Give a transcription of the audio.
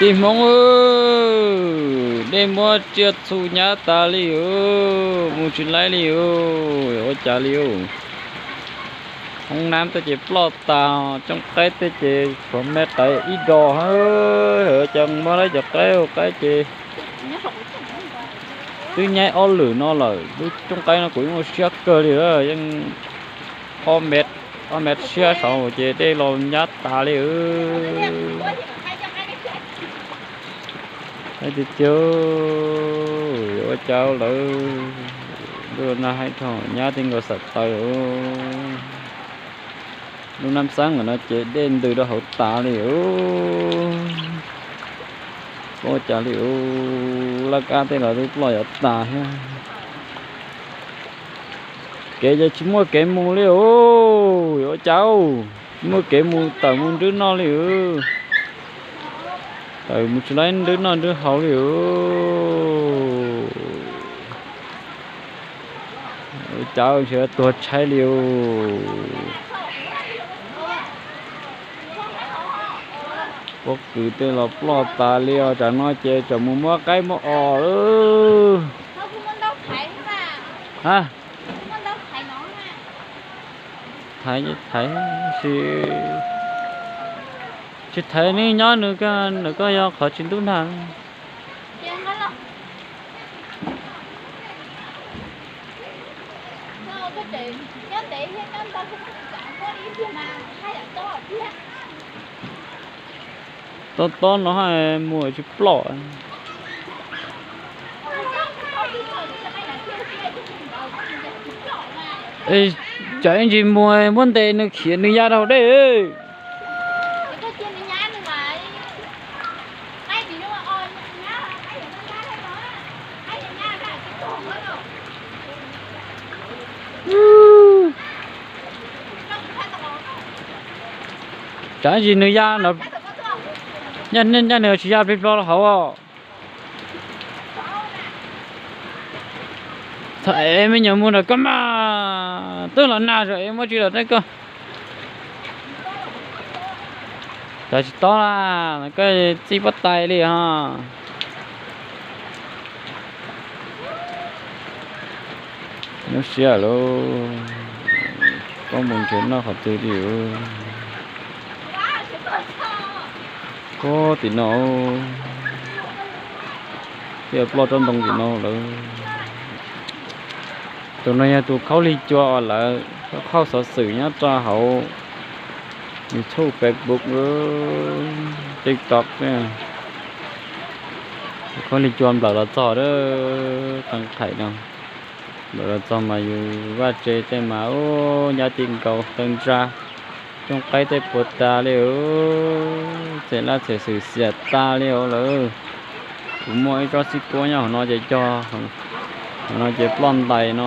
Tij Hmoob, dej muab tsiaj txhu nyab tas li os, mus tsis laib li os, ua cas li os. Hoob nab tej ces ploj tas, cooj qaib tej ces tshuav me qaib ib dos, cas muab lawv cov qaib, qaib ces twb nyaib ob lwm no lawm. Lub cooj qaib no kuv yeej ua siab kawg li, yeej ob mev siab saud ces dej los nyab tas li. Tiag tiag, yuav ua cas lawm, ntuj los nag heev dhau, nyab tej nkaus xav tawv. Lub nab xeeb ntawm no ces dej ntws rau hauv tas li. Ua cas li, laj kab tej los twb ploj yav tas thiab. Kev ces tsis muaj kev mus li os, yuav ua cas, tsis muaj kev mus, tawm mus nrwb noj li os. Tawm mus tsis laib nrwb noj nrwb haus li os. Ua cas ntshe tuag tshaib li os. Pob kws tej los ploj tas li os, tsam no ces tsam mus muab qaib muab os lawm. A, thaiv thaiv, tsis thaiv, nws nyob nws, nws koj yog qhov tsis ntub nag. Tob tob no mus tsis ploj. Tsam ib ntsis mus muab ntes nws khiav nws ya rau dej. Tsam ib ntsis nws ya no, nyaj nws tsis ya plig plo hauv. Thaum es me nyuam mus nram koj mas twb los nag zog es muab tsis los rau koj. Cov tsis tob la, koj txij pob tais li ho. Nyuaj siab lauj, koj mus nrhiav noj qhov twg li. Koj tim no, thiaj ploj tsob ntoo tim no lawm. Tus no yog tus khaub lig cua uas lawv qhauj xov xwm nyob rau hauv YouTube, Facebook, TikTok. Tus khaub lig cua nplawm los txog, qee qhaim no nplawm los txog mas yus vaj tse tej mas ub nyab ti nkaus taw ntsa, cooj qaib tej puas tas li os, txhia laj txhia xwm xiam tas li os lawm. Kuv muaj ib tsob xib puab nyob hauv no ces cog, hauv no ces ploj ntais no.